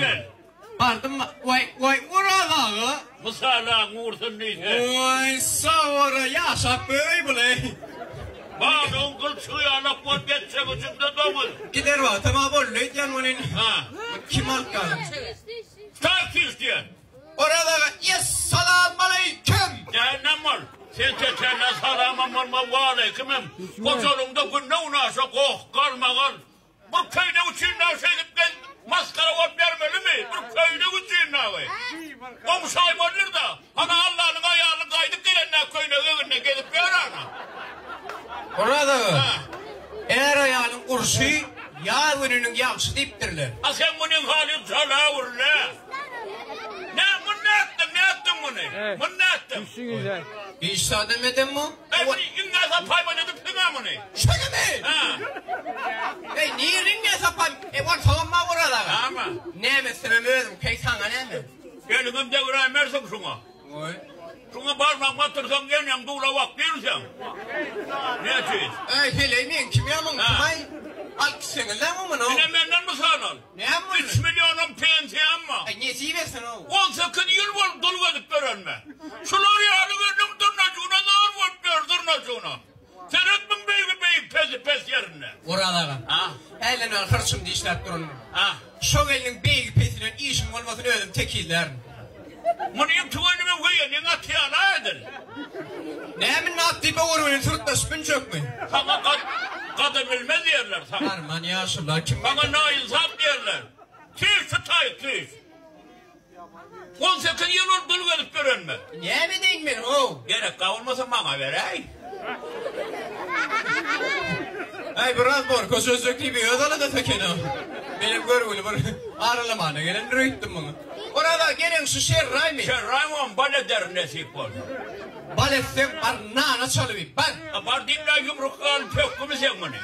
gel. Bardym, waý, waý, Oraz aga. Mysalaň ursun diýse. Waý, sag bol, ýaşap göreý buly. Balygyň gylçygy ýalak bolup ýetjek içinde doňuz. Gider wagtam-a boldy öýdýän welin. Ha. Kim alyp galdy? Startiş diýen. Oraz aga, Essalamaleykum! Jähennem bol! Sen çeçenden salamam bolmaz, waleýkimem. Hojalygyňda günde-günaşa goh, galmagal. Bir köýnek üçin dagy şeýdip gez, masgara bolup ýörmelimi? Bir köýnek üçin dagy. Goňşaýmalydyr-da. Hana Allanyň aýaly gaýdyp gelende köýnegi egninde gezip ýör ana. Oraz aga, är-aýalyň urşy ýaz gününiň ýagşy diýipdirler. A sen munyň haly jala urla. Nä muny nätdiň, nätdiň muny? Muny nätdiň? Hiç zadam edemok. Eý, muny iňňä sapaýman edipsiň-ä muny. Şeýlemi? Hä. Eý, nirä iňňä sapaýyn? Eý, onsoňam maň Oraz aga. Näme? Näme etsemem özüňki, saňa näme? Eliňem degräýmersiň şuňa. Goý. Şuňa barmak batyrsaň eneň dula bakdyrsaň. Näçe? Eý, heleý meňkimi ýa muňkymaý? Alyp gitseňizläň muny. Ine menden mysal al. Näme boldy? Üç millionam pensiýam bar. Eý, nesip etsin-ow. 18 ýyl boldy dul gezip ýörenime. Şular ýaly gelniň dyrnajygyna zar bolup ýör, dyrnajygyna. Seret muň beýigi beýik, pesi pes ýerinde. Oraz aga. A? Hälden bäri hyrçym dişläp durun. A? Şo gelniň beýigi pesinden işiň bolmasyn özüm tekizlärin. Munyň tüweleme weýeniň aty ýaly-a edil. Näme indi at diýip öwür bilen sürtleşip münjekmi? Saňa gadyr bilmez diýerler saňa. Arman ýaşulular kim Saňa naýynsap diýerler. Tüýs şu taý tüýs. 18 ýyl ol dul gezip ýörenme. Näme edeýin men how? Gerek bolmasa maňa beräý. Äý biraz borka sözlük diýip öz aladasy eken-a. Menem görgüli bir aralamana gelendir öýtdüm muňa. Oraz-a geleň şu şerraýmy? Şerraýmam bal ederin nesip bolsa. Bal etseň bar nana çalyp iý, bar. A bar diýip-le ýumruk ýaly pökgümi sen muny?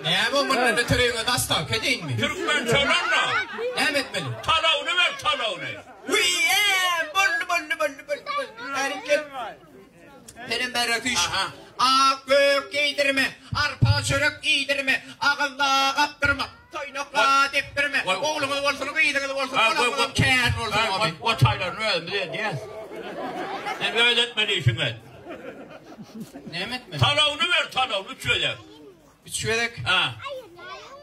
Näme o mundan öter öýüňe dastawka edeýinmi? Türkmen çalan-da. Näme etmeli? Talawyny ber talawyny. Wiý-ä, boldy, boldy, boldy, boldy, boldy. Bärik gel. Senem bärik düş. Ak gök geýdirme, arpa çörek iýdirme, agyzda gapdyrma, toýnakla depdirme. Ogluňyz bolsun, gyzyňyz bolsun, olaňyzam kän bolsun. O taýlaryny özümiz edýäs. Sen öz etmeli işiňi et. Näme etmeli? Talawyny ber, talawyny üç gezek. Üç gezek? Ha.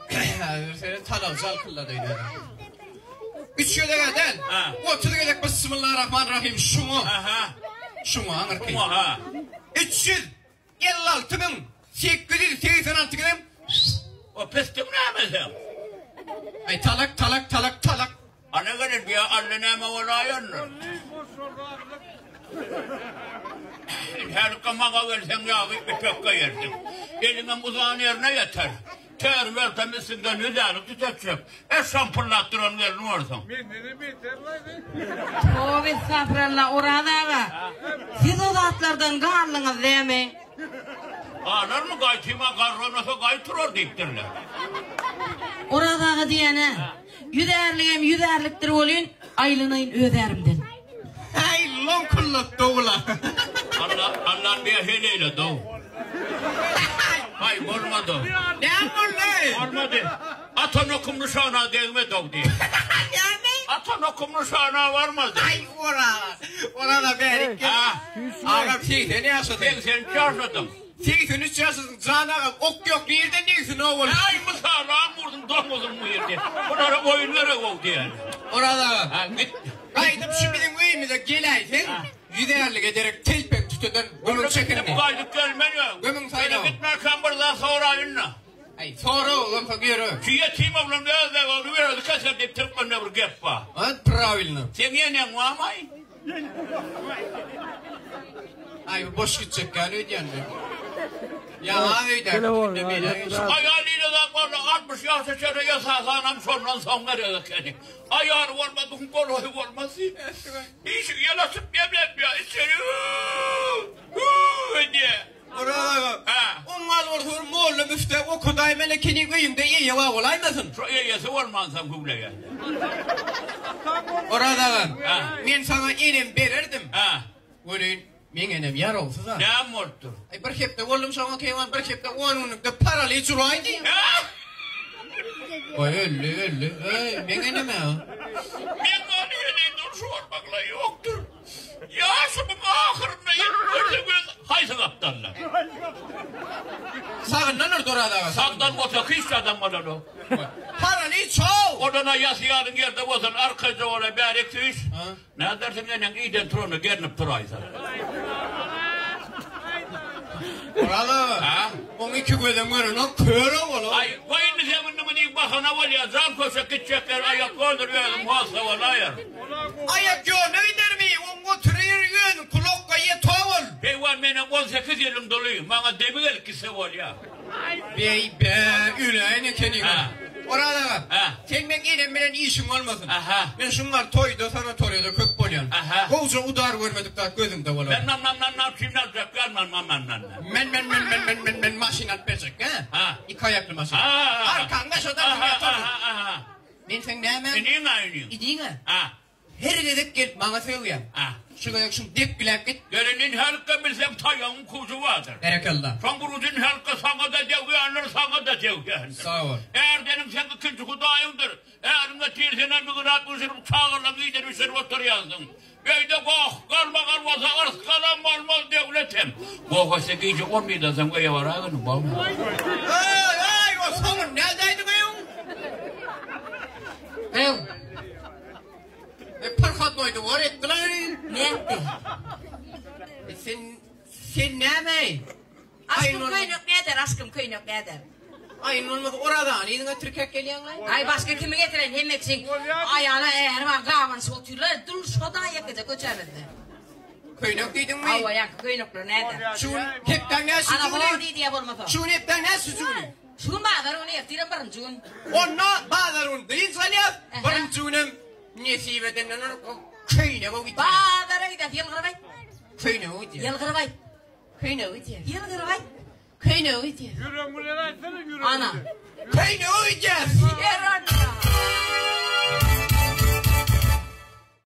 Häzir seni talawçy alkyllady öýdýän. Üç gezek-ä däl. Ha. 30 gezek Bismillarahmanrahim şuňa. Aha. Şuňa aňyrky. Şuňa ha. 356 886 gezek. O pisdiň näme sen? Aý talak talak talak talak. Ana gelin bu alla näme bolaýandyr. Hälki maňa gelseň ýagy ipek geýersiň. Eliňem uzan ýerine ýeter. Ter bersem üstüňden hüdälik tütetjek. Eşşampullap duran gelin bolsaň. Menden-de beter-laý. Toba estagfirallah Oraz aga. Siz o zatlardan galdyňyz dämi? Galarmy gaýtyma garry oynasa gaý turar diýipdirler. Oraz aga diýene. Ýüzärligem ýüzärlikdir welin, aýlanaýyn öz ärimden. Häý, loňkullat dowla. Alla, Allan bir heleýle dow. Haý, bolmady. Näme boldy? Bolmady. Atan okum nyşana degme dow diýip. Näme? Atan okum nyşana barmady. Aý, Oraz. Oraz-a bärik gel. Agam 80 ýaşady. 83 ýaşadym. 83 ýaşadyň jan agam ok ýok nirden degsin o bolup. Aý mysalam urduň doňuzyň bu ýerde. Bulara oýun gerek-ow diýen. Oraz aga. Ha git. Gaýdyp şu biziň öýümize geläýseň ýüzärlige derek telpek tüteden gömüň çekinini. Gaýdyp gelmen ýa. Gömüň saýlaw. Ýöne gitmänkäm bir zat soraýyn-da. Aý sora oglan soň ýöre. Şu ýetim oglan öz begogly özi keser diýip türkmende bir gep bar. A prawilno. Seň eneň barmaý? Aý bu boş gitjek ýaly öýdýän men. Ýaňa öýdäki günde mele Şu aýal ile zat barla 60 ýaşa çenli ýasasanam şondan soň gerek ekeni. Aýaly bolmadygyň golaýy bolmaz diýip. Işigi ýel açyp ýemlenmeýär içeri hüw edýär. Oraz aga. Hä. Oňňal bolsa bir molla müfte okadaýmaly ekeni öýüňde eýe bar bolaýmasyn. Şu eýesi bolmansoň hüwleýär. Oraz aga. Hä. Men saňa enem bererdim. Hä. Welin meň enem ýarawsyz-a. Näme bolupdyr? Aý bir hepde boldum şoňa keýwan bir hepde on günlükde paraliç uraýdy. Hä? Goý öldi, öldi. Öý, meň eneme. Men ony heleý durşy bolmakla ýokdur. Ýaşymyň ahyrynda ýet görse göz haýsy gapdalda? Sagyndan urdy Oraz aga. Sagdan bolsa hiç adam bolanok. Parany çow! Odana ýasy ýalyň ýerde bolsun arkaýja bola bärik süýş. Nädersiň eneň iden turanda gernip turaýsa. Oraz aga. Ha? Oň iki gözem görenok, kör ogul. Aý, goý indi sen indi muny bahana bolýar. Jan köşek gitjekler aýak ýoldur özüm hossa bolaýar. Aýak ýoluna gidermi? Oň oturyr ýön, kulakga ýet ogul. Beýwan menem 18 ýylym doly, maňa demi gelip gitse bolýar. Beý, be, öläýen ekeniň. Ha. Oraz aga, Ha. sen meň enem bilen işiň bolmasyn. Aha. Men şuňňar toýda, sanatoriýada köp bolýan. Aha. Gowja udar görmedik zat gözümde bolar. Men nam nam nam nam kim aljak gel man man man man. Men, men, men, men, men, men, men maşyn alyp berjek, he? Ha. Iki aýakly maşyn. Ha. Arkaňda şodan Aha, ýatar. aha, aha. Men seň näme? Iniň aýnyň. Idiňe. Ha. Her gezek gelip maňa sögýäň. Ha. Şu gezek şuny depgiläp git. Gelinin halka bilsem taýagyň kujy bardyr. Berekella. Soň burujyn halka saňa da degýändir, saňa da degýändir. Sag bol. Erdeniň sen ikinji hudaýyňdyr. Äriňe tirsene mügünat düşürip çagalaryň ýygyny bişirip oturýansyň. Öýde goh, galmagal bolsa yrsgalam bolmaz döwletem. Goh etse gije on birden soň öýe baragyn, bolmaz. Eý, eý, o soňuny nädäýdiň öýüň? Ew. E, parhadnoýdy bor etdiler. Nätdi? E, sen sen näme? Aşkym köýnek näder, aşkym köýnek näder? Aýyn bolmasa Orazany yzyňa tirkek gelýäň-laý. Aý başga kimi getiren hemme kişiň aýala äri bar gabanyşyp otyrlar dul şoda ýekeje köçämizde. Köýnek diýdiňmi? Hawa ýaňky köýnekler näder? Şu gün hepdäň näçinji Ana güni? hor diýdiýä bolmasa. Şu gün hepdäň näçinji güni? Şu gün bazar güni ertirem birinji gün. Onda bazar güni dynç alýas. Aha. Birinji günem nesip edenden köýnege gidýär. Bazara gidýäs ýylgyryp aýt. Köýnege gidýär. Ýylgyryp aýt. Köýnege gidýär. Ýylgyryp aýt. Köýnege gidýär. Ýüregiň bilen aýtsana ýüregiň. Ana. Köýnege gidýär.